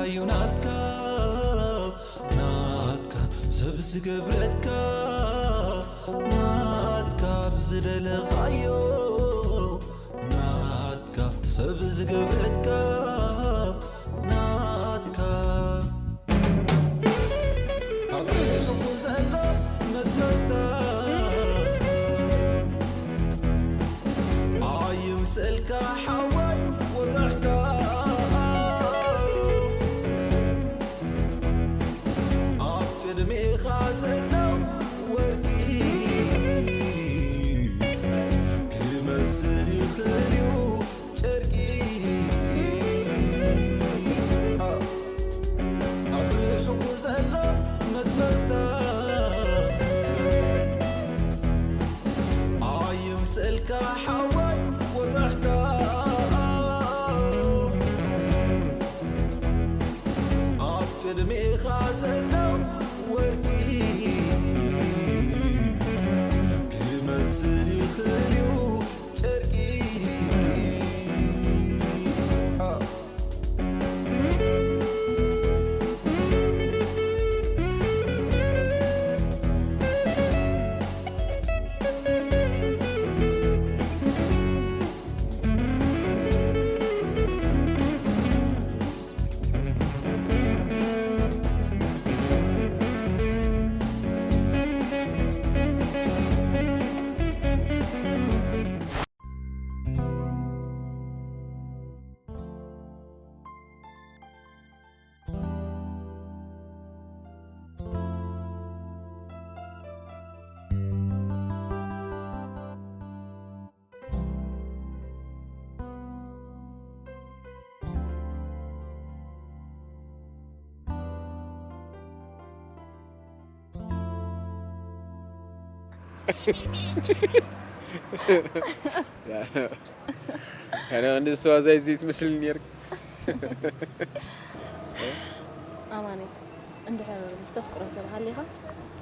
እዩ ናትካ ናትካ ሰብ ዝገብረካ ናትካ ብዝደለኻዮ ናትካ ሰብ ዝገብረካ ናትካ ኣብ ርእስኹ ዘሎ መስመስታ ኣይምሰልካ ሓወይ ወጋሕታ ኣብ ቅድሜኻ ዘሎ ወርቂ ክመስል ይኽእል እዩ ጨርቂ ኣብ ርሑቕ ዘሎ መስመስታ ኣይምሰልካ ሓወይ ወጋሕታ ኣብ ቅድሜኻ ዘሎ ወርቂ ክመስል ይኽእል እዩ ጨርቂ ኣነ እንዲ ሰዋዛይ እዚ ትመስል ነርክ ኣማኒ እንድሕር ምስ ተፍቅሮ ሰብ ሃሊኻ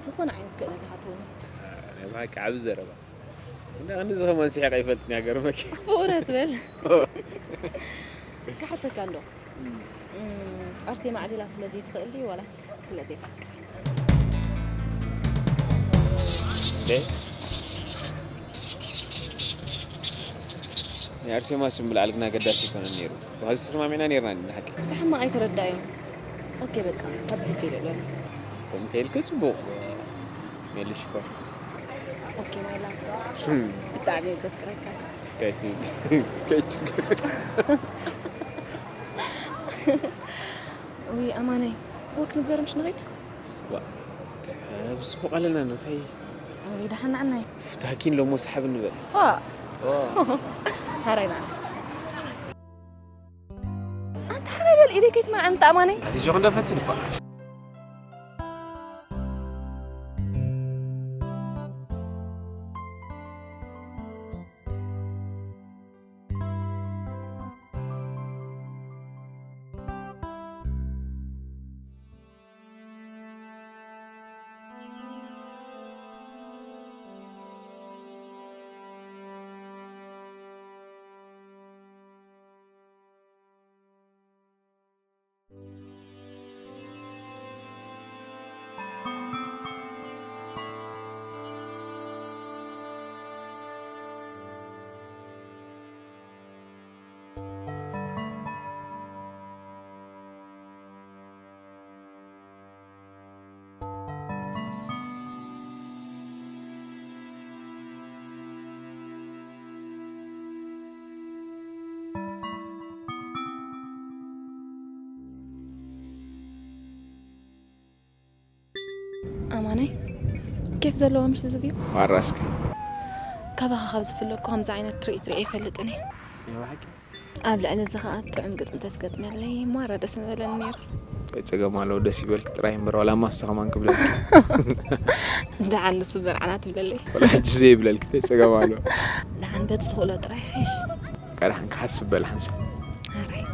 ዝኾነ ዓይነት ክእለት ኢኻ ትህቡ ናይ ብሓቂ ዓብ ዘረባ እንዳ ክንዲ ዝኸመን ስሒቕ ኣይፈልጥን እያ ገርመኪ ብእውነት በል ክሓተካ ኣሎ ኣርሴማ ዕሊላ ስለ ዘይትኽእል ድዩ ዋላስ ስለ ዘይተፍቅር እንዴ ናይ ኣርሴማ ስም ብልዓል ግን ኣገዳሲ ኣይኮነን ነይሩ ብኸዚ ተሰማሚዕና ነይርና ንሓቂ ብሕማቕ ኣይተረዳእዮም ኦኬ በቃ ካብ ሕጂ ይልዕለሉ ከምኡ ተይልኪ ፅቡቕ ሜልሽ እኮ ኦኬ ማይ ላቭ ብጣዕሚ እየ ዘፍቅረካ ከይትብል ከይትብል ውይ ኣማነይ ወክ ንግበር ምሽ ንኸይድ ብፅቡቕ ኣለና ኖታይ ወይ ደሓን ንዓናይ ፍታኪን ሎሞ ሰሓብ ንበል ሓራይ ንዓና ኣንታ ሓራይ በል ኢደይ ከይትመንዓኒ እታ ኣማነይ ኣትጆ ክንደፈትን እኳ ኣማነይ ኬፍ ዘለዎ ምሽ ዝብዩ ዋራስከ ካባኻ ካብ ዝፍለኩ ከምዚ ዓይነት ትርኢት ርኢ ኣይፈልጥን እየ ኣብ ልዕሊ እዚ ኸዓ ጥዑም ግጥሚ ተትገጥመለይ ማራ ደስ ምበለኒ ነይሩ። እንታይ ጸገም ኣለዎ ደስ ይበልኪ ጥራይ እምበር ዋላ ማስታ ከማን ክብለኪ። ደሓን ንሱ መርዓና ትብለለይ። ዋላ ሕጂ ዘይብለልኪ እንታይ ጸገም ኣለዎ። ደሓን በቲ ትኽእሎ ጥራይ ሓይሽ። በቃ ደሓን ክሓስብ በል ሓንሳብ። ኣራይ።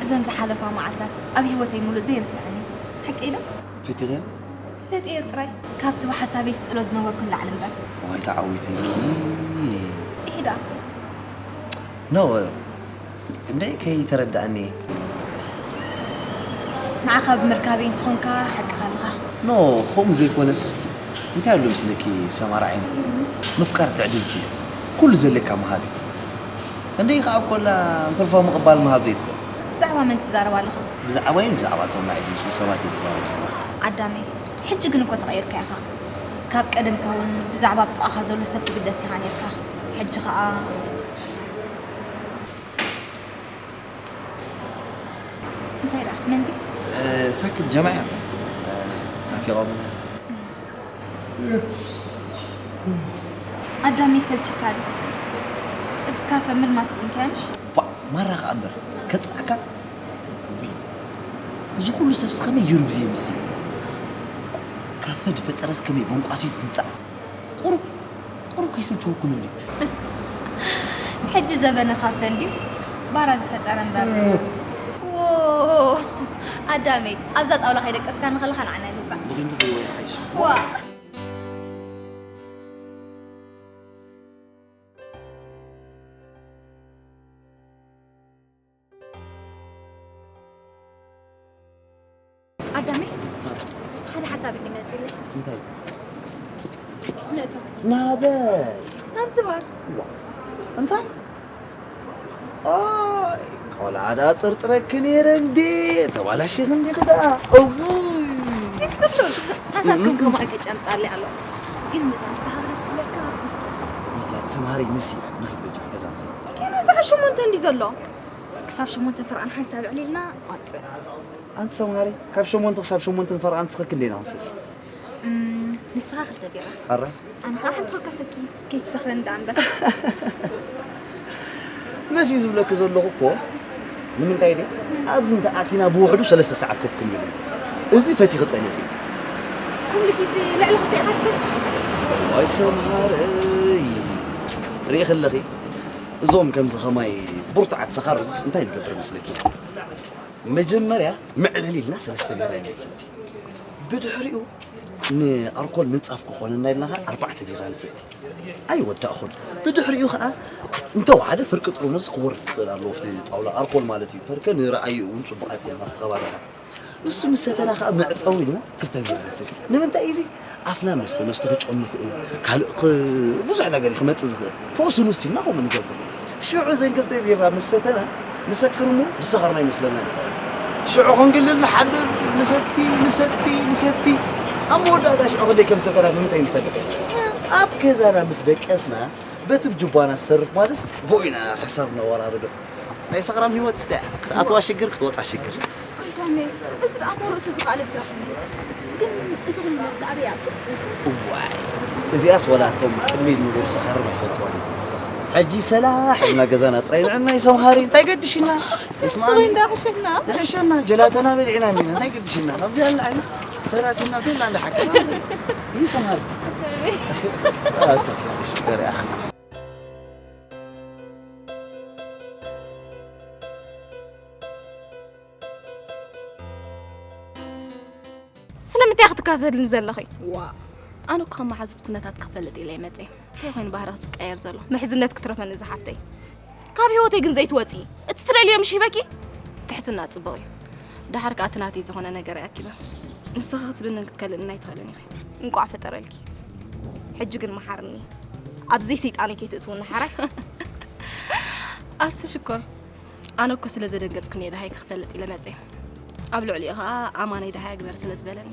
እዘን ዝሓለፋ መዓልታት ኣብ ህይወተይ ሙሉእ ዘይርስዐን እዩ። ሓቂ ኢሎም? ፈቲኸዮ? ፈትዮ ጥራይ። ካብቲ ብሓሳበይ ዝስእሎ ዝነበርኩ ንላዕሊ እምበር። ዋይ ተዓዊትልኪ። ኢሂ ደኣ። ኖ፣ እንደ ከይተረዳእኒ። ንዓኻ ብምርካበይ እንተኾንካ ሓቅኻ ኣለኻ። ኖ፣ ከምኡ ዘይኮነስ፣ እንታይ ኣሎ ምስለኪ ሰማራ ዓይኒ? ምፍቃር ትዕድልቲ እዩ። ኩሉ ዘለካ ምሃብ እዩ። እንደ ከኣ ኮላ እንትርፎ ምቕባል ምሃብ ዘይትኽእል። ብዛዕባ መን ትዛረብ ኣለኻ? ብዛዕባይን ብዛዕባ እቶም ናዒድ ምስሉ ሰባት እየ ዝዛረብ ዘለኹ። ኣዳመይ፣ ሕጂ ግን እኮ ተቐይርካ ኢኻ። ካብ ቀደምካ እውን ብዛዕባ ኣብ ጥቓኻ ዘሎ ሰብ ትግደስ ኢኻ ነይርካ። ሕጂ ኸኣ እንታይ ደኣ? መን ድዩ? እ፣ ሳክት ጀማዕ እያ። እ፣ ናፊቖም። ኣዳም ይሰልችካ ድዩ? እዚ ካፈ ምልማስ ስኢንካ ምሽ? ባ፣ ማራ ከኣ እምበር፣ ከጽላእካ። ውይ፣ እዚ ኩሉ ሰብስ ከመይ ይሩብ ዘየምሲ? ካፈ ድፈጠረስ ከመይ በንቋሲት ትምጻእ? ቁሩብ፣ ቁሩብ ከይሰልችወኩም እንድዩ። ሕጂ ዘበነ ካፈ እንድዩ ባራ ዝፈጠረ እምበር። እ። ዎ፣ ኣዳመይ፣ ኣብዛ ጣውላ ከይደቀስካኒ ከለኻ ንዓና ንምጻእ። ብኺንዲ ከይወጽሓይሽ። ዋ። ኣዳመይ፣ ሓደ ሓሳብ እንዲ መጺለይ። እንታይ? ንእቶ። ናበይ? ናብዚ ባር። ዋ፣ እንታይ? ኣይ፣ ቆልዓ ደኣ ጥርጥረኪ ነይረ እንዴ? ተባላሽኺ እንዲኺ ደኣ። እውይ። ይጽብሉን። ታታትኩም እም። ከምኡ ኣይተጨምጻለይ ኣሎ። ግን ምታ ንስኻ ክረስክለካ። ይላት ሰምሃሪ ንሲ፣ ናይ በጃ ገዛ። ግን እዚ ዓሸሞንተ እንዲ ዘሎ። ክሳብ ሸሞንተ ፈርቓን ሓንሳብ ኣዕሊልና ዋጽእ። ኣንቲ ሰምሃሪ፣ ካብ ሸሞንተ ክሳብ ሸሞንተ ፈርቓን ንስኺ ክንደይ ኢና ክንሰቲ? እም፣ ንስኻ ክልተ ቢራ። ኣረ? ኣነ ኸዓ ሓንቲ ኮካ ሰቲ፣ ከይትሰኽረኒ ደኣ እምበር። መሲ ዝብለኪ ዘለኹ እኮ፣ ንምንታይ ድዩ? ኣብዚ እንተ ኣቲና ብውሕዱ ሰለስተ ሰዓት ኮፍ ክንብል ኢና። እዚ ፈቲኺ ጸኒኺ። ኩሉ ግዜ ልዕሊ ክልተ ኢኻ ትሰቲ? ዋይ ሰምሃረይ፣ ርኢኺ ኣለኺ? እዞም ከምዚ ኸማይ ብርቱዓት ሰኻር እንታይ ንገብር መስለኪ? መጀመርያ መዕለሊ ኢልና ሰለስተ ቢራ ኢና ንሰቲ። ብድሕሪኡ ንኣልኮል ምንጻፍ ክኾነና ኢልና ኸዓ ኣርባዕተ ቢራ ንሰቲ። ኣይወዳእኹን። ብድሕሪኡ ኸዓ እንተወሓደ ፍርቂ ጥርሙዝ ክወርድ ይኽእል ኣለዎ ኣብቲ ጣውላ፣ ኣልኮል ማለት እዩ። ፐርከ ንረኣዩ እውን ጽቡቕ ኣይኮነን ኣብቲ ከባቢና። ንሱ ምስ ሰተና ኸዓ መዕጸዊ ኢልና ክልተ ቢራ ንሰቲ። ንምንታይ እዩ እዚ? ኣፍና መስተ መስተ ክጨኑ ይኽእሉ፣ ካልእ ኽ-፣ ብዙሕ ነገር እዩ ክመጽእ ዝኽእል። ፈውሲ ንሱ ኢልና ከምኡ ንገብር። ሽዑ እዘን ክልተ ቢራ ምስ ሰተና ንሰክር እሞ ዝሰኸርና ይመስለና። ሽዑ ክንግልል ንሓድር፣ ንሰቲ፣ ንሰቲ፣ ንሰቲ። ኣብ መወዳእታ ሽዑ ክንደይ ከም ዝሰተና ብምንታይ ንፈልጥ? ኣብ ገዛና ምስ ደቀስና በቲ ብጅባና ዝተርፍ ማለስ ብኡ ኢና ሕሳብ ነወራርዶ። ናይ ሰኽራም ህይወት እዚኣ ክትኣትዋ ሽግር ክትወጻ ሽግር። ኣዳሜ፣ እዚ ደኣ እሞ ርእሱ ዝኸኣለ ስራሕ እዩ። ግን እዚ ኩሉ መስተ ኣበይ ይኣቱ? እዋይ፣ እዚኣስ ወላ እቶም ቅድሚ ዝነበሩ ሰኻርም ኣይፈልጥዋን እዮም። ሕጂ ሰላሕ ኢልና ገዛና ጥራይ ንዕና ይሰምሃሪ፣ እንታይ ገድሽና? እስማዕ፣ ስወይ እንዳኽሸና። ይሕሸና፣ ጀላተና በሊዕና እኒና፣ እንታይ ገድሽና? ናብዚ ያለ ዓይነ ተራሲና ኮይና እንዳሓከና ይሰምሃሪ። ኣዳሜ። ኣሰፍ፣ ሽኮር ኢኻ። ስለምንታይ ክትከታተልኒ ዘለኺ? ዋ፣ ኣነ እኮ ካብ መሓዙት ኩነታት ክፈልጥ ኢለ እየ መፅየ። እንታይ ኮይኑ ባህርኽ ዝቀየር ዘሎ? ምሕዝነት ክትረፈኒ እዛ ሓፍተይ። ካብ ህይወተይ ግን ዘይትወፂ። እቲ ትደልዮ ምሽ ሂበኪ? ትሕትና ፅቡቕ እዩ። ደሓር ከኣ እቲ ናተይ ዝኾነ ነገር ይኣኪበ። ንስኻ ክትድንን ክትከልእኒ ኣይትኽእልን ኢኺ። እንቋዕ ፈጠረልኪ። ሕጂ ግን መሓርኒ። ኣብዚ ሰይጣነይ ከይትእትውኒ ሓራይ። ኣርሲ ሽኮር፣ ኣነ እኮ ስለ ዘደንገጽክኒ እየ ደሃይኪ ክፈልጥ ኢለ መጽየ። ኣብ ልዕሊኡ ኸኣ ኣማነይ ደሃያ ግበሪ ስለ ዝበለኒ።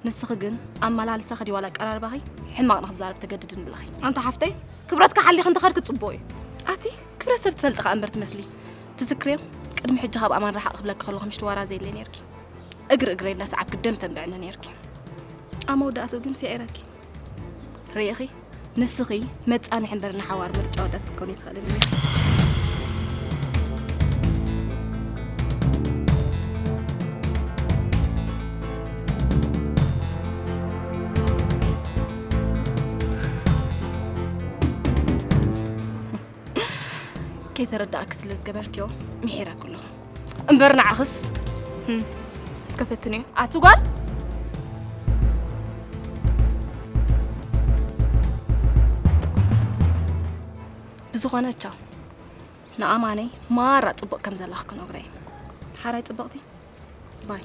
ንስኺ ግን ኣመላልሳኺ ድዩ ዋላ ኣቀራርባኺ ሕማቕ ንኽዛረብ ተገድድኒ ኣለኺ። ኣንታ ሓፍተይ፣ ክብረትኪ ሓሊኺ እንተኸድኪ ጽቡቕ እዩ። ኣቲ ክብረት ሰብ ትፈልጢ ኸኣ እምበር ትመስሊ። ትዝክርዮ? ቅድሚ ሕጂ ካብ ኣማን ርሓቕ ክብለኪ ከለኹ ምሽ ትዋራዘይለይ ነይርኪ። እግሪ እግረይ እንዳሰዓብኪ ደም ተንብዕኒ ነይርኪ። ኣብ መወዳእትኡ ግን ስዒረኪ። ርኢኺ፣ ንስኺ መጻንሒ እምበር ንሓዋር ምርጫ ወዳት ክትኮኒ ትኽእልን ኢኺ። ከይተረዳእኪ ስለ ዝገበርክዮ ምሒረኪ ኣለኹ። እምበር ንዓኽስ? ህም፣ እስከ ፈትንዮ። ኣቲ ጓል! ብዝኾነ ቻው። ንኣማነይ ማራ ጽቡቕ ከም ዘለኺ ክነግሮ እየ። ሓራይ ጽብቕቲ። ባይ።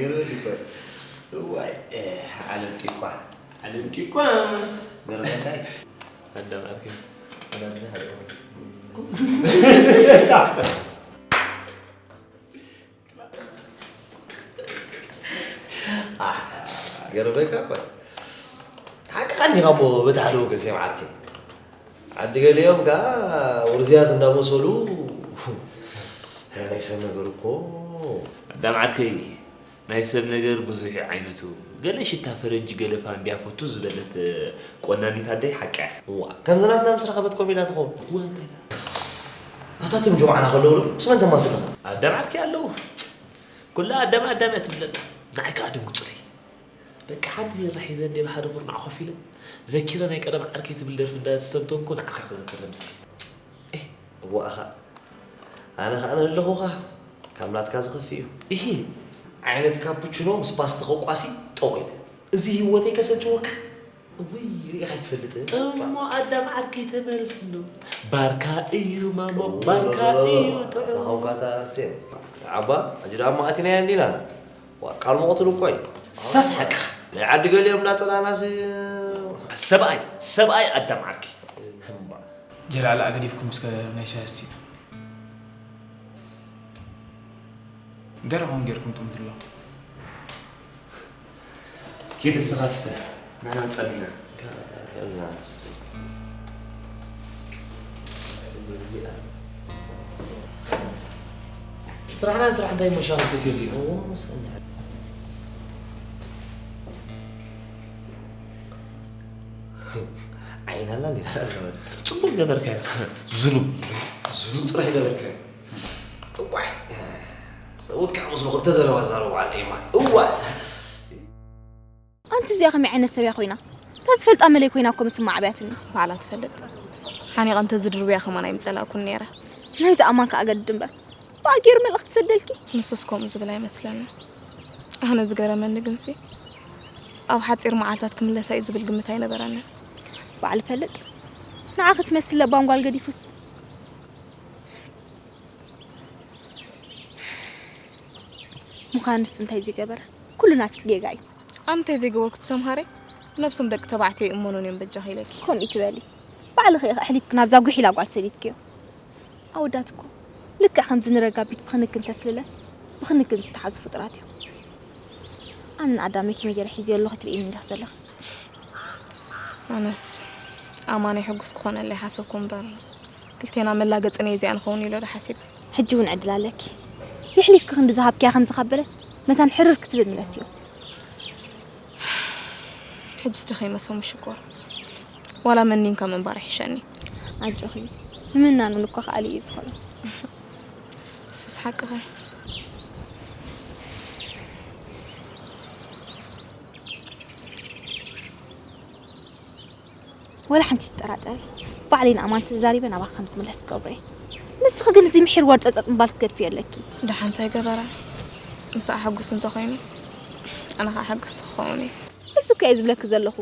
ገርበል ይኮን። እዋይ፣ ዓለም ቂቋ። ዓለም ቂቋ። ገርበል እንታይ? ኣዳም ኣርኪ። ኣዳም እንታይ ሓደ ይኾን? ገረበካ እኳ ሓቅኻ እንዲኻ እሞ በቲ ሓደ ወገን ሴም ዓርኪ ዓዲ ገሊኦም ከኣ ውርዝያት እንዳመሰሉ ናይ ሰብ ነገር እኮ ኣዳም ዓርከይ ናይ ሰብ ነገር ብዙሕ እዩ ዓይነቱ ገለ ሽታ ፈረንጂ ገለ ፋንድያ ፈቱ ዝበለት ቆናኒት ኣደይ ሓቃ እያ እዋ ከምዚ ናትና ምስ ረኸበት ኮም ኢላ ትኸውን እዋ እንታይ ኣታ ትም ጅምዓና ከለዉ ዶ ምስ መን ተማስልኻ ኣዳም ዓርከይ ኣለዉ ኩላ ኣዳም ኣዳም እያ ትብለና ንዓይ ከኣ ድንጉጽለይ በቃ ሓንቲ ቢራ ሒዘ እንደ ብሓደ ኩርናዕ ኮፍ ኢለ ዘኪረ ናይ ቀደም ዓርከይ ትብል ደርፊ እንዳ ዝተንተንኩ ንዓኻ ክዝክር ምስቲ እዋእኻ ኣነ ኸኣ ንህለኹኻ ካብ ናትካ ዝኸፍእ እዩ እሂ ዓይነት ካፑችኖ ምስ ፓስቲ ኸቋሲ ጠቕ ኢለ እዚ ህይወተይ ከሰልችወካ እውይ ርኢኻ ኣይትፈልጥን እሞ ኣዳም ዓርከይ ተመለስ እንዶ ባርካ እዩ ማሞ ባርካ እዩ ጥዑም ናኾንካታ ሴም ዓባ ሕጂ ደኣ እሞ ኣቲናያ እንዲና ዋ ቃል መቐትሉ እኮ እዩ ሳስ ሓቅኻ ናይ ዓዲ ገሊኦም እንዳጸላእናስ ሰብኣይ ሰብኣይ ኣዳም ዓርኪ እምባ ጀላላ ኣገዲፍኩም እስከ ናይ ሻሂ እስቲ ገረኹም ጌርኩም ትምትሎ ኪድ እስኻ ስተ ንሕና ንጸንሕ ኢና ስራሕና ስራሕ እንታይ እሞ ሻሂ ንሰትየሉ ኢና ዓይና ኣላ እንዲና እዛ ዘመን ጽቡቕ ገበርካዮ ዝኑብ ዝኑብ ጥራሕ ገበርካዮ እዋይ ሰብኡት ከዓ ምስሉ ክልተ ዘረባ ዛረቡ ዓለ እማ እዋ ኣንቲ እዚኣ ከመይ ዓይነት ሰብ እያ ኮይና? እታ ዝፈልጣ መለይ ኮይና እኮ ምስማዕ ኣብያትኒ። ባዕላ ትፈልጥ። ሓኒቐ እንተዝድርብያ ከማን ኣይምጸላእኩን ነይረ። ናይቲ ኣማን ከኣ ገድድ እምበር። ብኣ ገይሩ መልእኽቲ ሰደልኪ? ንሱስ ከምኡ ዝብል ኣይመስለንን። ኣነ ዝገረመኒ ግንሲ ኣብ ሓጺር መዓልታት ክምለሳ እዩ ዝብል ግምት ኣይነበረንን። ባዕሊ ፈልጥ። ንዓኺ ትመስል ለባም ጓል ገዲፉስ። ምዃንስ እንታይ ዝገበረ? ኩሉ ናትኪ ጌጋ እዩ። ኣነ እንታይ ዘይገበርኩ ትሰምሃረይ? ነብሶም ደቂ ተባዕትዮ ይእመኑን እዮም በጃኺ ኢለኪ። ከምኡ ይትበሊ። ባዕልኺ ኢኺ ኣሕሊፍኪ ናብዛ ጉሒላ ጓል ሰዲድክዮ። ኣወዳት እኮ ልክዕ ከምዚ ንረጋቢት ብኽንክን ተስልለን ብኽንክን ዝተሓዙ ፍጡራት እዮም። ኣነን ኣዳመይ ከመይ ገይረ ሒዘዮ ኣለኹ ትርእይኒ እንዲኺ ዘለኺ። ኣነስ ኣማነይ ሕጉስ ክኾነለይ ሓሰብኩ እምበር ክልቴና መላገጺ ናይ እዚኣ ንኸውን ኢለ ዶ ሓሲበ። ሕጂ እውን ዕድል ኣለኪ። የሕሊፍኪ ክንዲ ዝሃብክያ ከምዚ ካብ በለት መታን ሕርር ክትብል ምለስዮ። ሕጅስ ደኺመ ሰሙ ሽኮር። ዋላ መኒንካ ምንባር ይሕሸኒ። ኣጆኺ ንምናን እውን እኮ ከኣሊ እዩ ዝኾነ። እሱስ ሓቅኺ። ወላ ሓንቲ ትጠራጠሪ ባዕለይ ንኣማን ተዛሪበ ናባኺ ከም ዝምለስ ክገብሮ እየ። ንስኺ ግን እዚ ምሒር ወርጸጸጥ ምባል ክትገድፍዮ ኣለኪ። ደሓን እንታይ ገበረ? ምስኣ ሕጉስ እንተኾይኑ ኣነ ኸዓ ሕጉስቲ ክኸውን እየ። እዚ እኮ እየ ዝብለኪ ዘለኹ።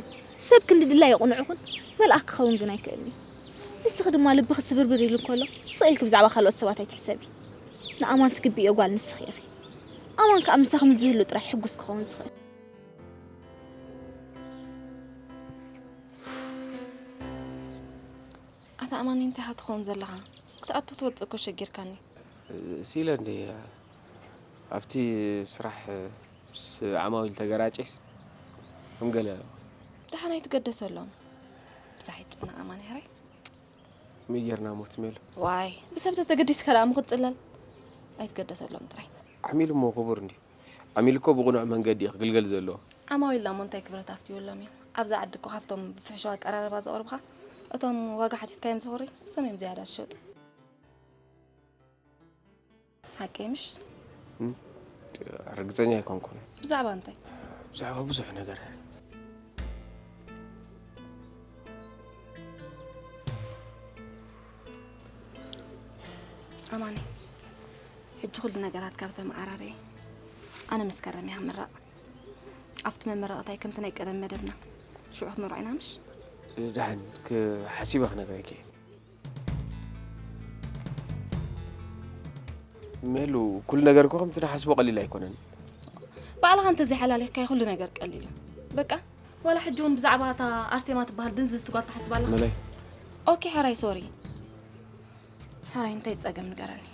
ሰብ ክንዲ ድላዩ የቑንዑኽን መልኣኽ ክኸውን ግን ኣይክእልን እዩ። ንስኺ ድማ ልብኺ ስብርብር ኢሉ እንከሎ ስቕ ኢልኪ ብዛዕባ ካልኦት ሰባት ኣይትሕሰቢ። ንኣማን ትግብእዮ ጓል ንስኺ ኢኺ። ኣማን ከኣ ምሳኺ ምስ ዝህሉ ጥራይ ሕጉስ ክኸውን ዝኽእል። ኣታ ኣማኒ እንታይ ኢኻ ትኸውን ዘለኻ? ክትኣቱ ትወጽእ እኮ ሸጊርካኒ። ሲለ እንዴ ኣብቲ ስራሕ ምስ ዓማዊል ተገራጨስ ከም ገለ ደሓን ኣይትገደሰሎም። ብዛሕ ይጨነቕ ኣማን ሕራይ። መይ ጌርና ሞት ሜሉ። ዋይ ብሰብ ተተገዲስካ ደኣ ምኽትጽለል። ኣይትገደሰሎም ጥራይ። ዓሚል እሞ ክቡር እንድዩ። ዓሚል እኮ ብቕኑዕ መንገዲ እዩ ክግልገል ዘለዎ። ዓማዊልና እሞ እንታይ ክብረት ኣፍትዩሎም እዩ። ኣብዛ ዓዲ እኮ ካብቶም ብፍሕሾ ኣቀራርባ ዘቕርብኻ እቶም ዋጋ ሓቲትካዮም ዝኽሪ እሶም እዮም ዝያዳ ዝሸጡ። ሓቀይ ምሽ? ርግፀኛ ኣይኮንኩን። ብዛዕባ እንታይ? ብዛዕባ ብዙሕ ነገር። ኣማኒ፣ ሕጂ ኩሉ ነገራት ካብ ተመዓራረየ ኣነ ምስ ከረም እየ ምራቕ። ኣብቲ መመረቕታይ ከምቲ ናይ ቀደም መደብና ሽዑ ክትመርዖ ኢና ምሽ? ደሓን ሓሲበ ክነግረኪ እየ። ሜሉ፣ ኩሉ ነገር እኮ ከምቲ ንሓስቦ ቀሊል ኣይኮነን። ባዕልኻ እንተዘይሓላሊኽካዮ ኩሉ ነገር ቀሊል እዩ። በቃ ዋላ ሕጂ እውን ብዛዕባ እታ ኣርሴማ ትበሃል ድንዝዝቲ ጓል ትሓስብ ኣለኻ? መለይ። ኦኬ ሕራይ ሶሪ። ሕራይ እንታይ ጸገም ንገረኒ።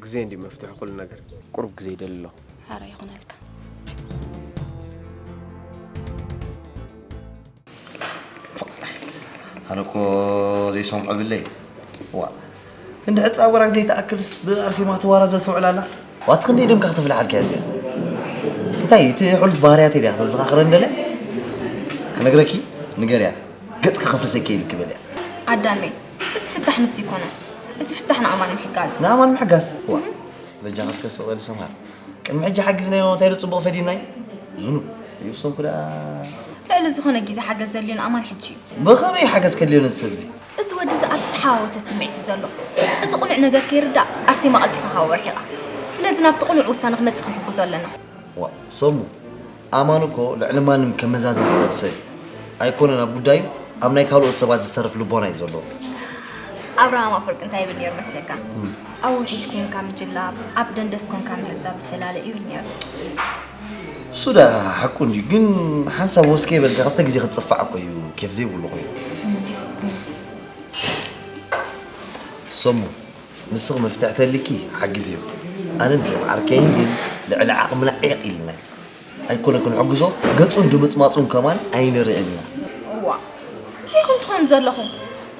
ግዜ እንዲ መፍትሒ ኩሉ ነገር። ቁሩብ ግዜ ይደሊ ኣለኹ። ሕራይ ይኹነልካ። ኣነ እኮ ዘይሰምዖ ብለይ። ዋ እንድሕር ጻጉራክ ዘይትኣክልስ ብኣርሴማ ትዋራዘ ትውዕል ኣላ። ዋቲ ክንደይ ደምካ ክትፍልሓልካ እያ እዚኣ። እንታይ እቲ ሕሉፍ ባህርያት ኢልያ ከተዘኻኽረ እንደለ ክነግረኪ ንገርያ። ገጽኪ ከፍርሰኪ ኢልኪ በልያ። ኣዳመይ እቲ ፍታሕ ንሱ ይኮነ እቲ ፍታሕ ንኣማን ምሕጋዝ። ንኣማን ምሕጋዝ? ዋ በጃኻ እስከ ስቕ በሊ ሰምሃር። ቅድሚ ሕጂ ሓጊዝናዮ እንታይ ዶ ጽቡቕ ፈዲናይ? ዝኑብ ይብሰንኩ ደኣ። ልዕሊ ዝኾነ ግዜ ሓገዝ ዘድልዮ ንኣማን ሕጂ እዩ። ብኸመይ ሓገዝ ከድልዮ ነዚ ሰብ እዚ? እዚ ወዲ እዚ ኣብ ዝተሓዋወሰ ስምዒት እዩ ዘሎ። እቲ ቅኑዕ ነገር ከይርዳእ ኣርሴማ ቀልጢፋ ካብኡ ርሒቓ። ስለዚ ናብቲ ቅኑዕ ውሳነ ክመጽእ ክንሕግዞ ኣለና። ዋእ ሰሙ፣ ኣማን እኮ ልዕሊ ማንም ከመዛዝን ዝኽእል ሰብ እዩ። ኣይኮነን ኣብ ጉዳዩ፣ ኣብ ናይ ካልኦት ሰባት ዝተርፍ ልቦና እዩ ዘለዎ። ኣብርሃም ኣፈወርቂ እንታይ ይብል ነይሩ መስለካ? ኣብ ውሕጅ ኮንካ ምጅላብ፣ ኣብ ደንደስ ኮንካ ምህዛብ ይፈላለ እዩ ይብል ነይሩ። እሱ ደኣ ሓቁ እንድዩ፣ ግን ሓንሳብ ወስ ከይበልካ ክልተ ግዜ ክትጽፋዕ እኮ እዩ ኬፍ ዘይብሉ ኮይኑ። ሰሙ፣ ንስኺ መፍትሒ ተልኪ ሓግዝዮ። ኣነን ሰብ ዓርከይን ግን ልዕሊ ዓቕምና ዒቕ ኢልና ኣይኮነ ክንሕግዞ፣ ገጹን ድምጽማጹን ከማን ኣይንርእን ኢና። እዋ፣ እንታይ ኢኹም ትኾኑ ዘለኹም?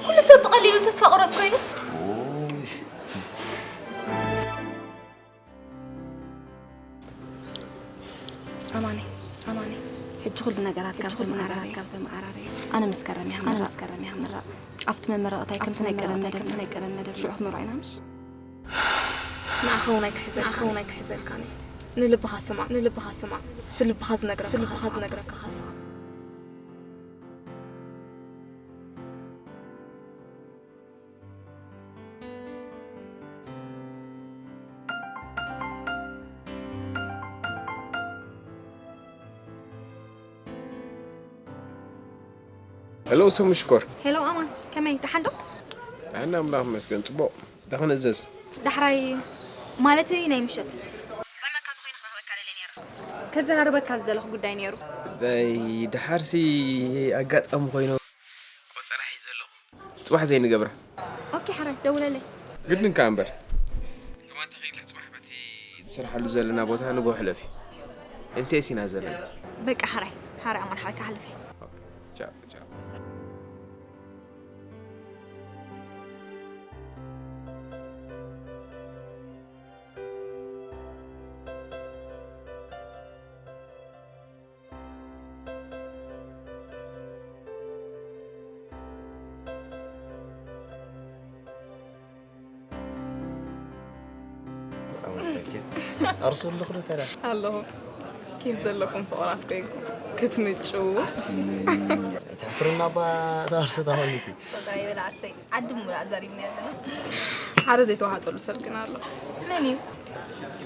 ኩሉ ሰብ ብቐሊሉ ተስፋ ቁረጽ ኮይኑ? ኣማኒ ኣማኒ ሕጂ ኩሉ ነገራት ካብ ተመዓራረየ ኣነ ምስ ከረም እየ ምራቕ። ኣብቲ መመረቕታይ ከምቲ ናይ ቀደም መደብ ሽዑ ክንርዖ ኢና ምሽ? ንኣኻ እውን ኣይክሕዘልካን እየ። ንልብኻ ስማዕ፣ ንልብኻ ስማዕ። እቲ ልብኻ ዝነግረካ፣ እቲ ልብኻ ዝነግረካ ስማዕ። ሄሎ ስሙ ሽኮር። ሄሎ ኣማን፣ ከመይ ደሓን ዶ? ጥዕና ኣምላኽ ይመስገን ጽቡቕ። እንታይ ክንእዘዝ? ዳሕራይ ማለተይ ናይ ምሸት። ዝጥዕመካ ተኾይኑ ክረኽበካ ደልየ ነይረ። ከዘራርበካ ዝደለኹ ጉዳይ ነይሩ። ጉዳይ ደሓርሲ ኣጋጣሚ ኮይኑ ቆጸራ ሒዘ ኣለኹ። ጽባሕ ዘይንገብራ። ኦኬ ሓራይ ደውለለይ። ግድን ከኣ እምበር። ከማን ተኺኢልኪ ጽባሕ በቲ ንስርሓሉ ዘለና ቦታ ንግሆ ሕለፊ። ኤንሲኤስ ኢና ዘለና። በቃ ሓራይ ሓራይ ኣማን ሓራይ ክሓልፍ እየ። ቻው ቻው። ኣርሱ ኣለኹ ዶ ተራ ኣለኹ። ኬፍ ዘለኩም ፍቕራት ኮይንኩም ክትምጭው። ኣይትሕፍርና እባ እታ ኣርሱ ታኾኒቲ። ፈጣሪ ይበል ዓርሰይ። ዓዲ ሙሉእ ኣዛሪብና ኣለና። ሓደ ዘይተዋሃጠሉ ሰብ ግን ኣሎ። መን እዩ?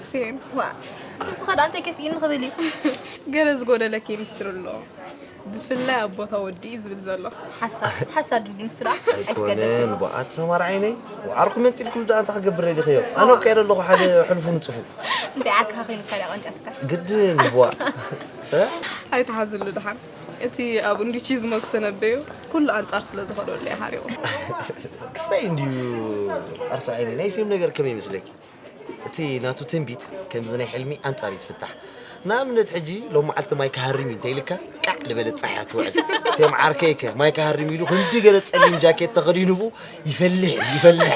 ሴን። ዋ፣ ንሱ ኸ ደኣ እንታይ ከፊእኒ ክብል እዩ? ገለ ዝጎደለ ኬሚስትሪ ኣሎ። ብፍላይ ኣብ ቦታ ወዲ እዩ ዝብል ዘሎ። ሓሳድ፣ ሓሳድ እንዲ ንሱ ደኣ ኣይትገደስን። ኣይኮነን፣ ብኣት ሰማር ዓይነይ። ዓርኩ መንጢልኩሉ ደኣ እንታይ ክገብር ደሊኽዮ? ኣነ ውቅያ ኣለኹ ሓደ ሕልፉ ንጽፉ። እንታይ ዓርክኻ ኮይኑካ ደኣ ቀንጢያትካ? ግድን፣ ዋ። እ? ኣይትሓዝሉ ደሓን። እቲ ኣብ እንዱቺዝሞ ዝተነበዩ ኩሉ ኣንጻር ስለ ዝኸደሉ እየ ሓሪቑ። ክስታይ እንድዩ ኣርሶ ዓይነይ፣ ናይ ሴም ነገር ከመይ ይመስለኪ? እቲ ናቱ ትንቢት ከምዚ ናይ ሕልሚ ኣንጻር እዩ ዝፍታሕ። ንኣብነት ሕጂ ሎም መዓልቲ ማይ ክሃርም እዩ እንተኢልካ ቃዕ ዝበለ ጻሕያ ትውዕል። ሴም ዓርከይከ ማይ ክሃርም ኢሉ ክንዲ ገለ ጸሊም ጃኬት ተኸዲኑ ብኡ ይፈልሕ ይፈልሕ።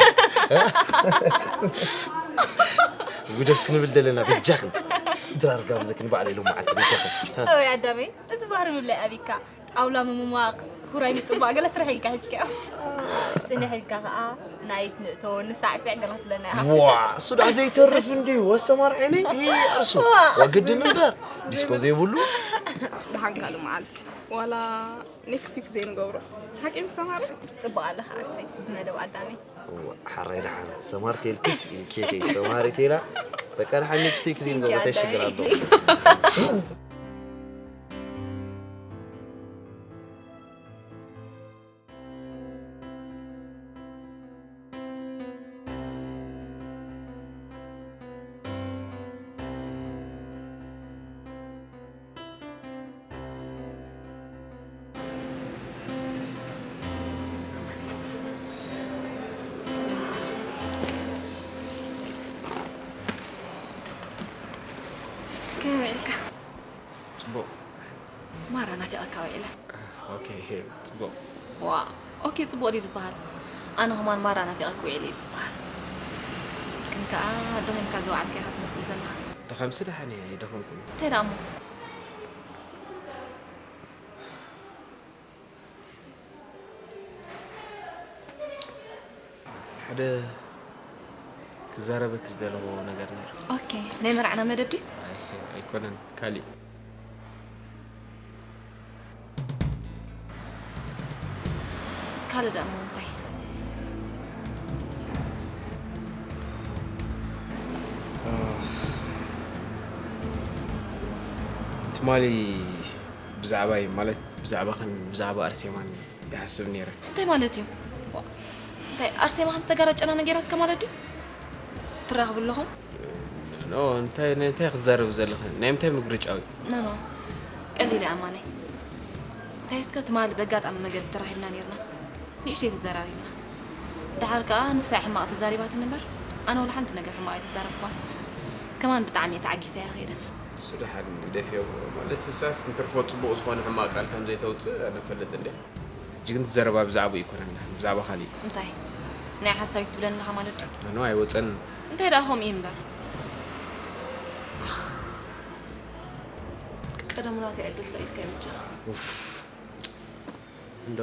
ጉደስ ክንብል ደለና በጃኽን። ድራር ጋብዘክን ባዕለይ ሎም መዓልቲ በጃኽን። ወይ ኣዳመይ፣ እዚ ባህሪ ምብላይ ኣቢካ። ጣውላ ምምማቕ፣ ሁራይ ምጽባቕ ገለ ስራሕ ኢልካ ሒዝካዮ። ጽንሕ ኢልካ ከኣ ናይት ንእቶ ንሳዕስዕ ገለ ክትብለና ኢኻ። ዋ፣ እሱ ደኣ ዘይተርፍ እንድዩ፣ ወሰማር ዓይነይ፣ ይሄ እርሱ። ዋ። ወግድን እምበር፣ ዲስኮ ዘይብሉ። ደሓን ካልእ መዓልቲ። ዋላ ኔክስት ዊክ ዘይንገብሮ። ሓቂ ምስ ተማረ? ጽቡቕ ኣለኻ ዓርሰይ፣ መደብ ኣዳሚ። ዋ፣ ሓራይ ደሓን፣ ሰማር ቴልክስ፣ ኬተይ፣ ሰማሪ ቴላ። በቃ ደሓን ኔክስት ዊክ ዘይንገብሮ፣ እንታይ ሽግር ኣለዎ? ከመይ ውዒልካ? ጽቡቕ። ማራ ናፊቐካ ውዒለ። ኦኬ፣ ጽቡቕ። ዋ፣ ኦኬ፣ ጽቡቕ ድዩ ዝበሃል? ኣነ ከማን ማራ ናፊቐካ ውዒለ እዩ ዝበሃል። ግን ከኣ ደኺምካ ዝወዓልካ ኢኻ ትመስል ዘለኻ። ድኻምሲ ደሓን እየ፣ ኣይደኸምኩን። እንታይ ደኣ እሞ? ሓደ ክዛረበኪ ዝደለኹዎ ነገር ነይሩ። ኦኬ፣ ናይ መርዓና መደብ ድዩ? ኣይ-፣ ኣይኮነን፣ ካሊእ። ካልእ ደኣ እሞ እንታይ? ኣህ፣ ትማሊ ብዛዕባይ፣ ማለት ብዛዕባኽን ብዛዕባ ኣርሴማን ይሓስብ ነይረ። እንታይ ማለት እዩ? ዋ፣ እንታይ ኣርሴማ ከም ተጋራጨና ነገራትካ ማለት ድዩ? ትራኸቡ ኣለኹም? ኖ፣ እንታይ፣ ናይ እንታይ ክትዛረቢ ዘለኺ? ናይ ምንታይ ምግርጫው እዩ? ኖ፣ ኖ፣ ቀሊል እያ ኣማነይ። እንታይ እስከ ትማሊ በጋጣሚ መገዲ ተራኺብና ነይርና። ንእሽተይ ተዘራሪብና። ደሓር ከኣ ንሳ ሕማቕ ተዛሪባትኒ እምበር፣ ኣነ ወላ ሓንቲ ነገር ሕማቕ ኣይተዛረብኳን። ከማን ብጣዕሚ እየ ተዓጊሰያ ከይደ። እሱ ደሓን ግደፍዮ። ማለት ንሳስ እንትርፎ ጽቡቕ ዝኾነ ሕማቕ ቃል ከም ዘይተውጽእ ኣነ እፈልጥ እንዴ። ሕጂ ግን እቲ ዘረባ ብዛዕባኡ ኣይኮነን፣ ብዛዕባ ካልእ እዩ። እንታይ? ናይ ሓሳዊት ትብለኒ ኣለኻ ማለት ድዩ? ኖ፣ ኣይወጸንን። እንታይ ደኣ ከምኡ እዩ እምበር። ቀደሙ ናተይ ዕድል ሰቒልካዮ ብቻ። ኡፍ። እንዶ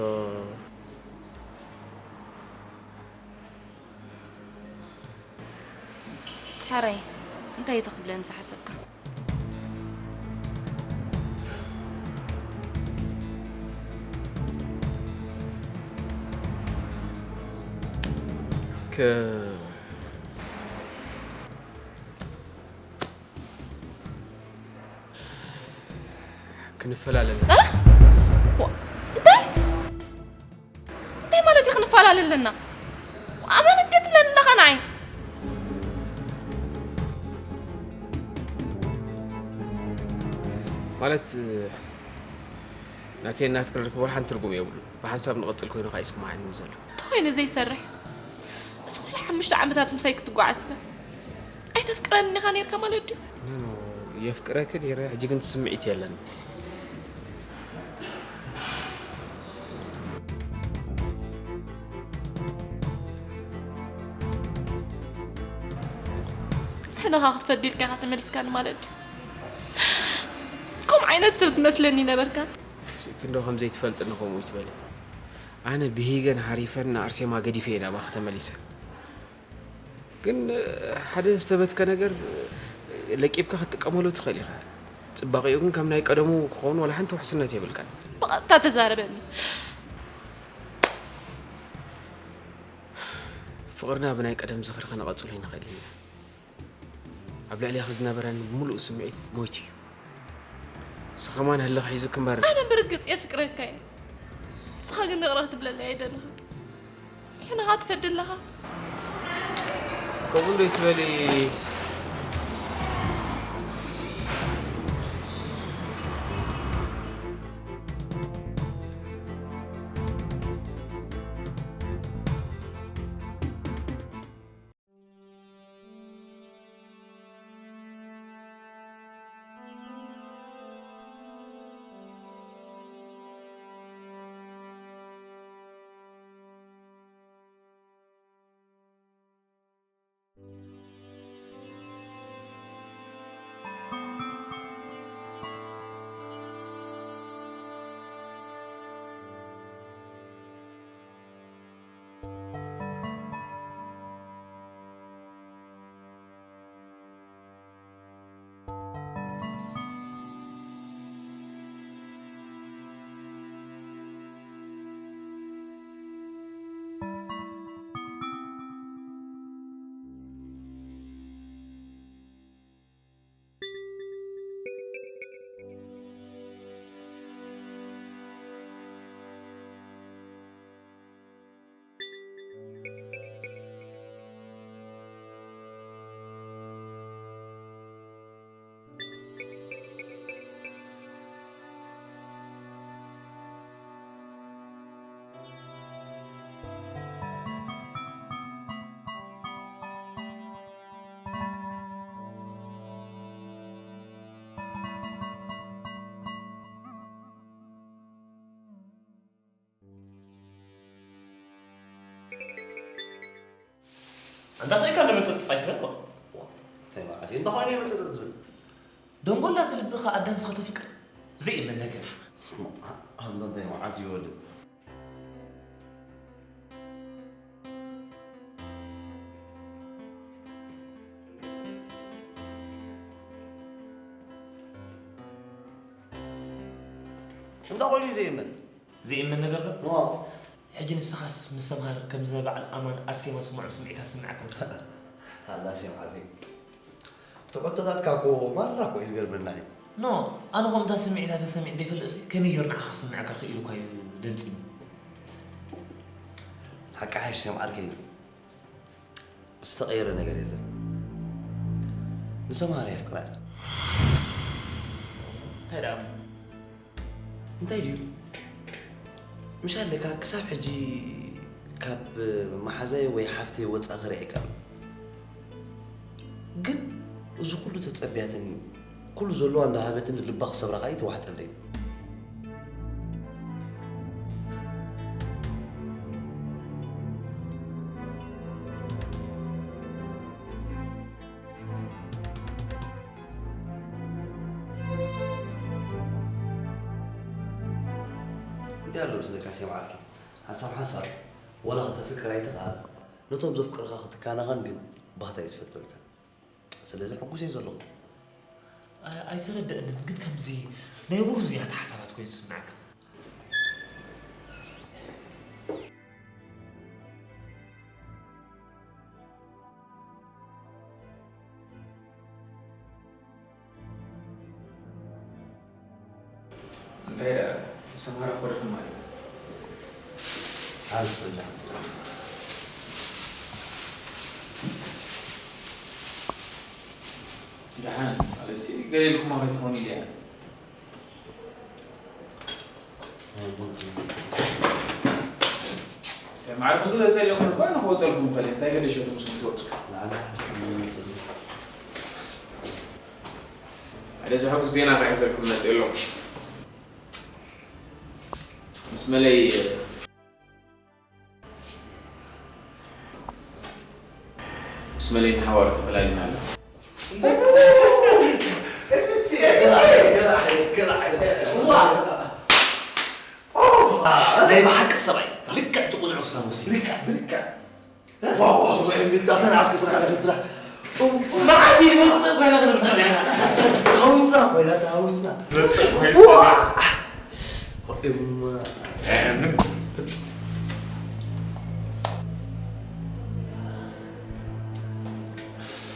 ሕራይ፣ እንታይ እዩ ክትብለኒ ዝሓሰብካ? ከ-፣ ክንፈላለ ኣለና። እ? ዋ-፣ እንታይ? እንታይ ማለት እዩ ክንፈላለ ኣለና? ኣመን እንዴት ትብለኒ ኣለኻ ንዓይ? ማለት፣ ናተይ ናትክን ርክብ ወላ ሓንቲ ትርጉም የብሉን። ብሓንሳብ ንቐጽል ኮይኑ ከኣ ይስምዓኒ ዘሎ። እንተኾይኑ ዘይሰርሕ። እዚ ኩሉ ሓሙሽተ ዓመታት ምሳይ ክትጓዓዝከ? ኣይተፍቅረንን ኢኻ ነይርካ ማለት ድዩ? ኖ፣ ኖ፣ የፍቅረኪ ነይረ፣ ሕጂ ግን ስምዒት የለን። ሕነኻ ክትፈዲ ኢልካ ኢኻ ተመሊስካኒ ማለት ድዩ? ከምኡ ዓይነት ሰብ ትመስለኒ ነበርካ። ክንዶ ከም ዘይትፈልጥኒ ከምኡ ይትበሊ። ኣነ ብሂገን ሃሪፈን ንኣርሴማ ገዲፈ እየ ናባኺ ተመሊሰ። ግን ሓደ ዝተበትከ ነገር ለቂብካ ክትጥቀመሉ ትኽእል ኢኻ። ጽባቐኡ ግን ከም ናይ ቀደሙ ክኸውን ዋላ ሓንቲ ውሕስነት የብልካን። ብቐጥታ ተዛረበኒ። ፍቕርና ብናይ ቀደም ዝኽሪ ከነቐጽሎ ኣይንኽእልን ኢና። ኣብ ልዕሌኺ ዝነበረኒ ብምሉእ ስምዒት ሞይቱ እዩ። ንስኺ ከማን ህልኽ ሒዙኪ እምበር። ኣነ ብርግጽ የፍቅረካ እየ። ንስኻ ግን ይቕረ ክትብለለይ ኣይደለኻን። ሕነኻ ትፈዲ ኣለኻ። ከምኡ እንዶ ትበሊ። ኣንታ ስኢልካ ንመጸጽ ኣይትበል። እንታይ ማለት እዩ? እንታይ ኮይኑ እዩ መጸጸጽ ዝብል? ደንጎላ ዝልብኻ ኣዳምስኻ ተፍቅር? ዘይእመን ነገር። ኣንታ እንታይ መዓት እዩ ወዲ? እንታይ ኮይኑ እዩ ዘይእመን? ዘይእመን ነገር ዶ? ዋ። ሕጂ ንስኻስ ምስ ሰምሃር ከምዚ በዓል ኣማን ኣርሴማ ስምዑ ስምዒታት ስምዓካ። ኣላ ሴም ዓርፊ። እቲ ሕቶታትካ እኮ ማራ እኮ እዩ ዝገርመና እዩ። ኖ፣ ኣነ ከምታ ስምዒታ ተሰሚዕ ዘይፈልጥሲ ከመይ ገይሩ ንዓኻ ክስምዓካ ክኢሉ እኳ እዩ ደንጺኑ። ሓቂ ሓይሽ ሴም ዓርከይ። ዝተቐየረ ነገር የለን። ንሰምሃር የፍቅራ። እንታይ ደኣ? እንታይ ድዩ? ምሽ ኣለካ ክሳብ ሕጂ ካብ መሓዛይ ወይ ሓፍተይ ወጻ ክርእየካ ኣሎ። ግን እዚ ኩሉ ተጸብያትኒ፣ ኩሉ ዘለዋ እንዳሃበትኒ ልባ ክሰብራ ከኣ ይተዋሕጠለይ። እንታይ ኣሎ መስለካ ሴም ዓርኪ? ሓንሳብ ሓንሳብ ዋላ ከተፍቅር ኣይትኽኣል፣ ነቶም ዘፍቅርኻ ክትከናኸን ግን ባህታ እዩ ዝፈጥረልካ። ስለዚ ሕጉስ እየ ዘለኹ። ኣይ-፣ ኣይተረደእንን፣ ግን ከምዚ ናይ ውርዙያት ሓሳባት ኮይኑ ዝስምዓካ። እንታይ ደኣ ሰምሃር ኣኾሪኹም ማለት እዩ? ሓንቲ ትብላ። ደሓን፣ ማለትሲ ገለ ኢልኩማ ከይትኾኑ ኢለ እየ። ማዕረ ክግለጸ ኢለ እኮ ንኽወጸልኩም ከለ እንታይ ገደሸኩም ስም ትወጹ? ሓደ ዘሐጉስ ዜና ክሕዘልኩም መጽእ ኣሎ። ምስ መለይ ምስ መለይ ንሓዋሩ ተፈላሊና ኣሎ። ናይ ብሓቂ ሰብኣይ ልክዕ እቲ ቁኑዕ ውሳነ ወሲዱ። ልክዕ፣ ብልክዕ። ዋው፣ ዋው፣ ዋው፣ ሚልታ ተናዕስኪ ስራሕ፣ ስራሕ። መዓስ እዩ ንመጽእ ኮይና ክንብል ጸኒሕና። ተሃዊፅና ኮይና፣ ተሃዊፅና። መጽእ ኮይና። ዋ! እማ። ምን? ፍጽ-፣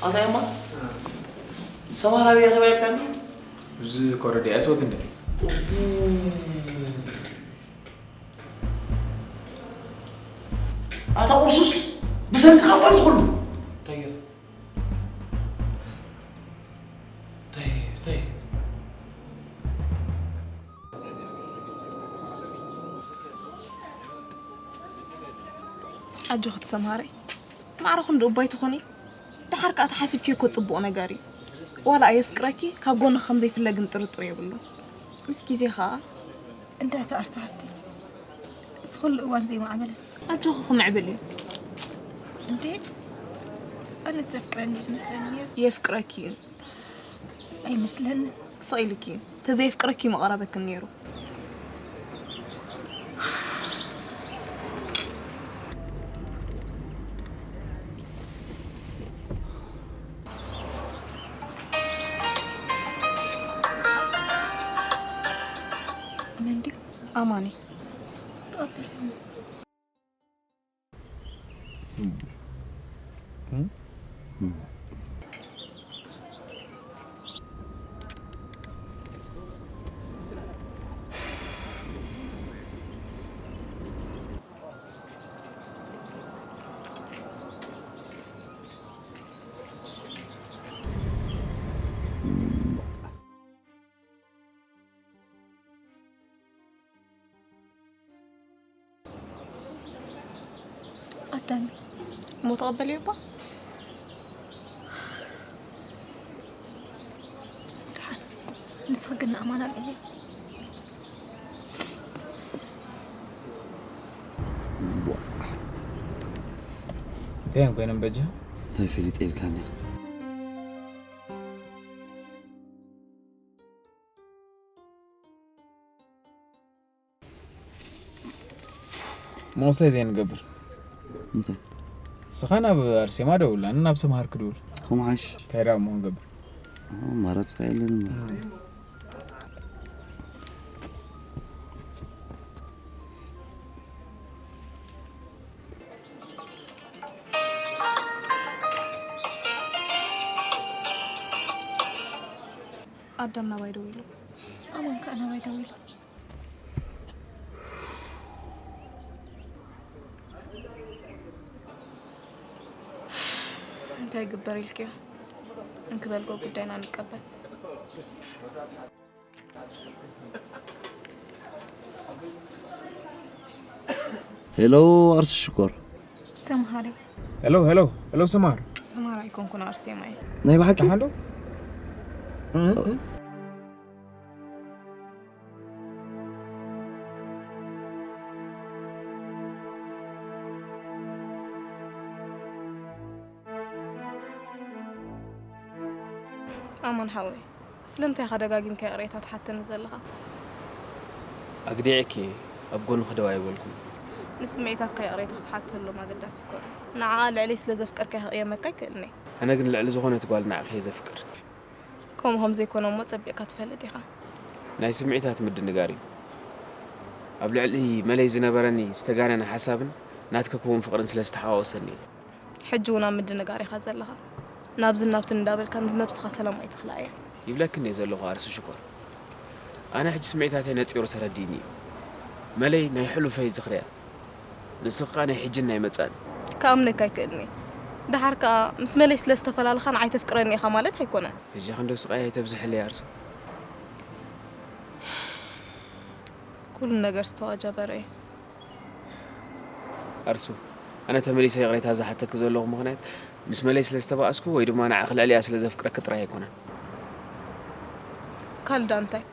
ኣታ እማ፣ ሰማራ ቤት ረባይ ካሉ? እዚ ኮረዲ ኣትወት እንደ። ኣታ ቁርሱስ ብሰንኪ ካብ ባይ ዝኹሉ። እንታይ ገይሩ? እንታይ፣ እንታይ? ኣጆኺ ተሰምሃረይ። ማዕረ ክንዲ እባይ ትኾኒ? ደሓር ከኣ ተሓሲብኪ እኮ ጽቡቕ ነገር እዩ። ዋላ ኣየፍቅረኪ፣ ካብ ጎንኺ ከም ዘይፍለ ግን ጥርጥር የብሉን። ምስ ግዜ ኸኣ እንዳ ተኣርቶ ሓፍተይ፣ እዚ ኩሉ እዋን ዘይማዕበለስ። ኣጆኺ ክምዕብል እዩ። እንዴ? ኣነ ዘፍቅረኒ እዩ ዝመስለኒ ነይሩ። የፍቅረኪ እዩ። ኣይመስለንን። ስቕ ኢልኪ። ተዘየፍቅረኪ መቐረበክን ነይሩ። መን ድዩ? ኣማኒ። ተቐበለኒ። ኣዳሚ፣ እሞ ተቐበልዮ እባ። ደሓን፣ ንስኺ ግን ንኣማን ኣልዕልዮ። እንታይ እዮም ኮይኖም በጃ? እንታይ ፈሊጠ ኢልካኒ ኢኻ? መወሰይ ዘይንገብር። እንታይ? ስኻ ናብ ኣርሴማ ደውል፣ ኣነ ናብ ሰምሃር ክድውል። ከምሓሽ? እንታይ ደኣ እሞ ክንገብር? ኣማራጽ ከየለን። ኣዳም ናባይ ደዊሉ። ኣማን ከኣ ናባይ ደዊሉ። እንታይ ግበር ኢልክዮ? እንክበልጎ ጉዳይና ንቀበል። ሄሎ ኣርሲ ሽኮር። ሰምሃሪ። ሄሎ ሄሎ ሄሎ ሰማር። ሰማራ ኣይኮንኩን ኣርሴማ እየ። ናይ ብሓቂ? ደሓን ዶ? ኣማን ሓወይ፣ ስለምንታይ ኢኻ ደጋጊምካ ይቕሬታ ትሓተኒ ዘለኻ? ኣግዲዕኪ ኣብ ጎንኺ ደው ኣይበልኩን። ንስምዒታትካ ይቕሬታ ክትሓተሎም ኣገዳሲ ኣይኮነን። ንዓኣ ልዕለይ ስለ ዘፍቀርካ ክቕየመካ ኣይክእልን እየ። ኣነ ግን ልዕሊ ዝኾነት ጓል ንዓኺ እየ ዘፍቅር። ከምኡ ከም ዘይኮነ እሞ ጸቢቕካ ትፈልጥ ኢኻ። ናይ ስምዒታት ምድንጋር እዩ። ኣብ ልዕሊ መለይ ዝነበረኒ ዝተጋነነ ሓሳብን ናትኪ ክውን ፍቕርን ስለ ዝተሓዋወሰኒ እዩ። ሕጂ እውን ኣብ ምድንጋር ኢኻ ዘለኻ። ናብዝን ናብትን እንዳበልካ ንነብስኻ ሰላም ኣይትኽልኣ እያ። ይብለክን እየ ዘለኹ ኣርሲ ሽኮር። ኣነ ሕጂ ስምዒታተይ ነጺሩ ተረዲእኒ እዩ። መለይ ናይ ሕሉፈይ ዝኽሪ እያ። ንስኻ ናይ ሕጅን ናይ መጻእን። ክኣምነካ ኣይክእልን እየ። ደሓር ከኣ ምስ መለይ ስለ ዝተፈላለኻ ንዓይ ተፍቅረኒ ኢኻ ማለት ኣይኮነን። ሕጂ ክንዶ ስቓይ ኣይተብዝሕለይ ኣርሱ። ኩሉ ነገር ዝተዋጀበረ እዩ። ኣርሱ፣ ኣነ ተመሊሰ ይቕሬታ ዝሓተኪ ዘለኹ ምኽንያት ምስ መለይ ስለ ዝተባእስኩ ወይ ድማ ንዓኺ ልዕሊኣ ስለ ዘፍቅረኪ ጥራይ ኣይኮነን። ካልእ ደኣ እንታይ?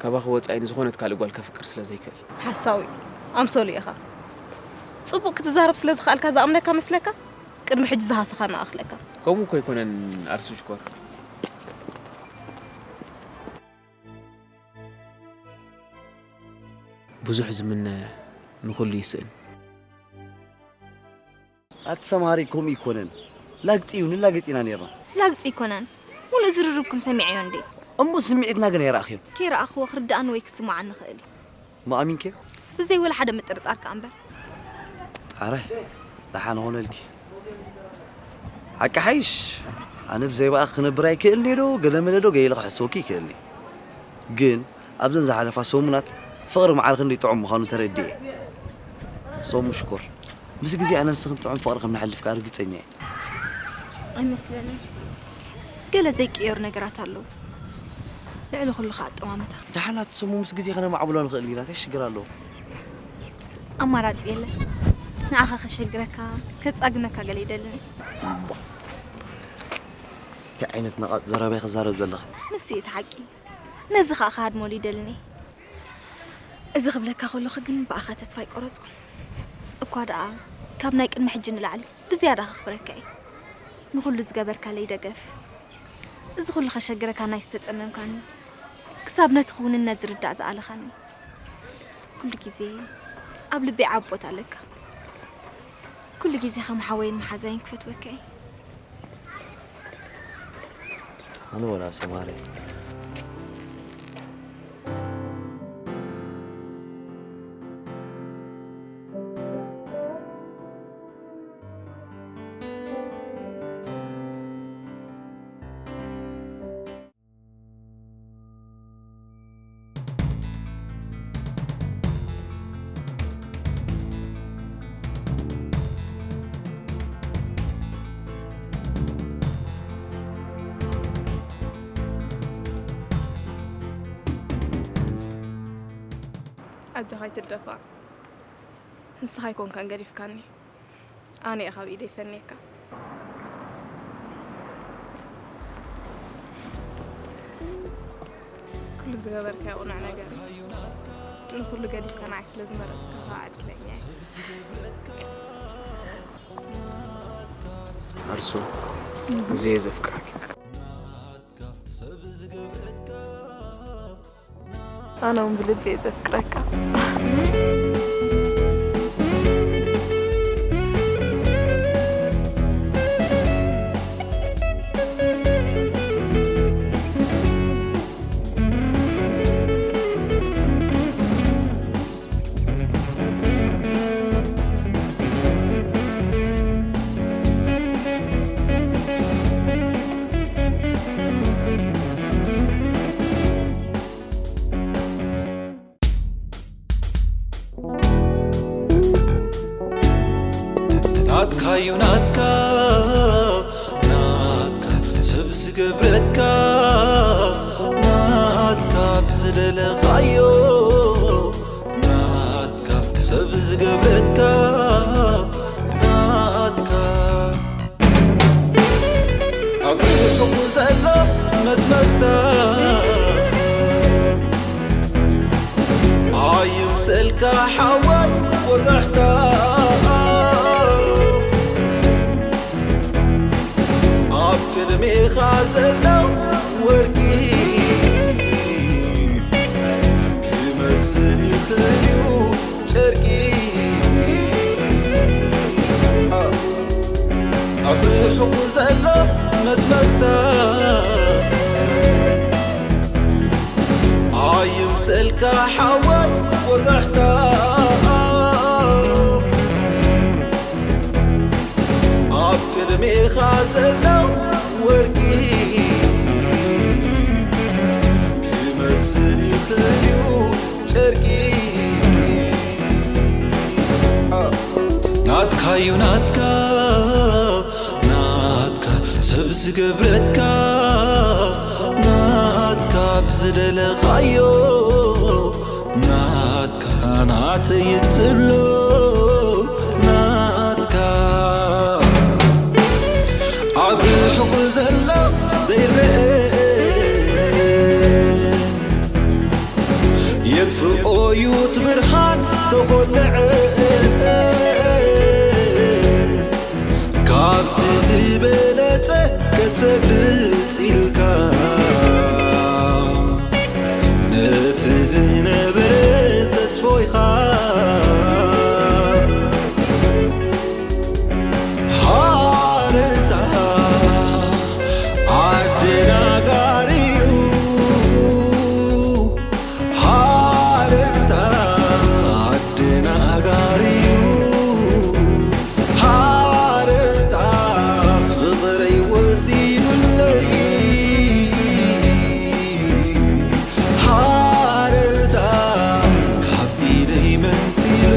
ካባኺ ወጻኢ ንዝኾነት ካልእ ጓል ከፍቅር ስለ ዘይክእል። ሓሳዊ ኣምሰሉ ኢኻ። ጽቡቕ ክትዛረብ ስለ ዝኸኣልካ ዝኣምነካ መስለካ? ቅድሚ ሕጂ ዝሃሰኻ እናኣኽለካ። ከምኡ እኮ ኣይኮነን ኣርሱ ሽኮር። ብዙሕ ዝምነ ንኹሉ ይስእን። ኣቲ ሰምሃሪ ከምኡ ኣይኮነን። ላግጺ እዩ ንላገጽ ኢና ኔርና። ላግጺ ኣይኮነን። ሙሉእ ዝርርብኩም ሰሚዐዮ እንዴ? እሞ ስምዒትና ግን ኣይረኣኽዮን። ከይረኣኽዎ ክርድኣኒ ወይ ክስምዓኒ ይኽእል እዩ። እሞ ኣሚንክዮ? ብዘይ ወላ ሓደ ምጥርጣር ከኣ እምበር። ኣረ ደሓን ኾነልኪ። ሓቂ ሓይሽ ኣነ ብዘይ ብኣኺ ክነብር ኣይክእልን እየ ዶ ገለመለ ዶ ገለ ኢለ ክሕስወኪ ይክእልን እየ። ግን ኣብዘን ዝሓለፋ ሰሙናት ፍቕሪ መዓር ክንደይ ጥዑም ምዃኑ ተረዲኤ። ሰሙ ሽኮር ምስ ግዜ ኣነን ንስኽን ጥዑም ፍቕሪ ከም ነሕልፍ ከኣ ርግጸኛ እየ። ኣይመስለንን። ገለ ዘይቅየሩ ነገራት ኣለዉ። ልዕሊ ኩሉ ከኣ ኣጠማምታ። ደሓን ኣቲ ሰሙ ምስ ግዜ ከነማዕብሎ ንኽእል ኢና እንታይ ሽግር ኣለዎ? ኣማራጺ የለን። ንዓኻ ከሸግረካ ከጻግመካ ገለ ይደልን እየ። እንታይ ዓይነት ነቓጽ ዘረባ ኢኺ ትዛረቢ ዘለኺ? ንሱ እዩ እቲ ሓቂ። ነዚ ኸኣ ክሃድመሉ ይደልን እየ። እዚ ክብለካ ከለኹ ግን ብኣኻ ተስፋ ኣይቆረጽኩን። እኳ ደኣ ካብ ናይ ቅድሚ ሕጂ ንላዕሊ ብዝያዳ ከኽብረካ እየ። ንኹሉ ዝገበርካለይ ደገፍ፣ እዚ ኩሉ ከሸግረካ ናይ ዝተጸመምካኒ፣ ክሳብ ነቲ ክውንነት ዝርዳእ ዝኣለኻኒ፣ ኩሉ ግዜ ኣብ ልበይ ዓቢ ቦታ ኣለካ። ኩሉ ግዜ ከም ሓወይን መሓዛይን ክፈትወካ እየ። ኣነ ወላ ሰማሪ ኣጆኻ ኣይትደፋእ። ንስኻ ኣይኮንካን ገዲፍካኒ። ኣነ እየ ካብ ኢደይ ፈንየካ። ኩሉ ዝገበርካዮ ቅኑዕ ነገር እዩ። ንኹሉ ገዲፍካ ንዓይ ስለ ዝመረጽካ ከዓ ዕድለኛ እየ። ዓርሱ፣ እዚ እየ ዘፍቅረኪ። ኣነ እውን ብልቢ እየ ዘፍቅረካ። ናትካ እዩ ናትካ፣ ናትካ ሰብ ዝገብረካ፣ ናትካ ብዝደለኻዮ፣ ናትካ ሰብ ዝገብረካ፣ ናትካ ኣብ ርሑቕ ዘሎ መስመስታ ኣይምሰልካ ሓዋይ ወጋሕታ። ኣብ ቅድሜኻ ዘሎ ወርቂ ክመስል ይኽእል እዩ ጨርቂ። ኣብ ርሑቕ ዘሎ መስመስታ ኣይምሰልካ ሓዋይ ወጋሕታ። ኣብ ቅድሜኻ ዘሎ ወርቂ ክመስል ይኽእል እዩ ጨርቂ። ናትካ እዩ ናትካ፣ ናትካ ሰብ ዝገብረካ፣ ናትካ ብዝደለኻዮ፣ ናትካ ናተይ ትብሎ፣ ናትካ ኣብ ርሑቕ ዘሎ ዘይረአ የጥፍኦ እዩ እቲ ብርሃን ተኾልዐ። ካብቲ ዝበለጸ ከተብልጽ ኢልካ ነቲ ዝነበረ ተጥፎ ኢኻ። ሃረርታ ኣደናጋሪ እዩ። ሃረርታ ኣደናጋሪ እዩ። ሃረርታ ፍቕረይ ወሲዱለይ። ሃረርታ ካብ ኢደይ መንጢሉ።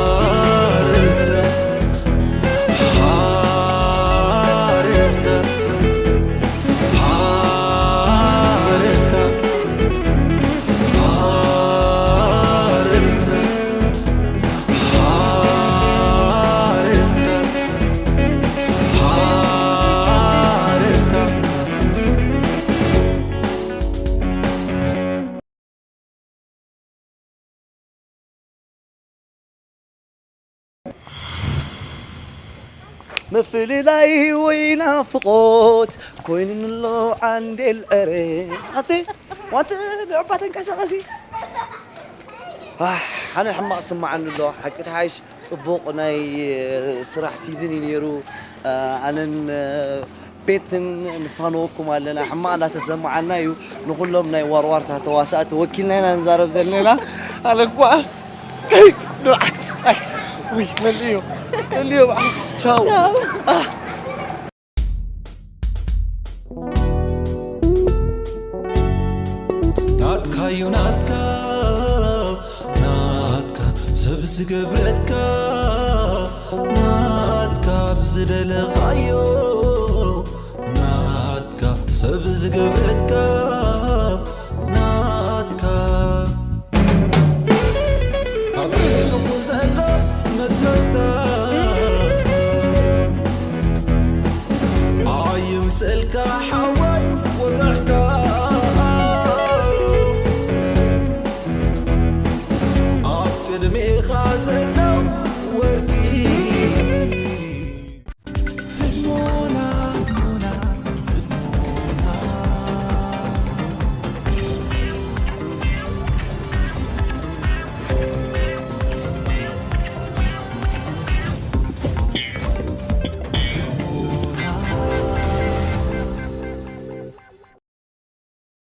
ሃረርታ፣ ሃረርታ፣ ሃረርታ፣ ሃረርታ፣ ሃረርታ፣ ሃረርታ። ምፍልላይ ወይ ናፍቖት ኮይኑኒ ኣሎ ዓንዴል ዕረ። ኣቲ ዋንቲ ንዕባ ተንቀሳቐሲ። ኣሕ፣ ኣነ ሕማቕ ስምዓኒ ኣሎ፣ ሓቂ ተሓይሽ። ጽቡቕ ናይ ስራሕ ሲዝን እዩ ነይሩ። ኣነን ቤትን ንፋነወኩም ኣለና። ሕማቕ እናተሰምዓና እዩ። ንኹሎም ናይ ዋርዋርታ ተዋሳእቲ ወኪልና ኢና ንዛረብ ዘለና። ኣነ እኳ ንብዓት፣ ኣይ፣ ውይ፣ መልእዮ፣ መልእዮ በዓል። ቻው። ቻው። ኣህ። ናትካ እዩ ናትካ፣ ናትካ ሰብ ዝገብረካ፣ ናትካ ብዝደለኻዮ፣ ናትካ ሰብ ዝገብረካ።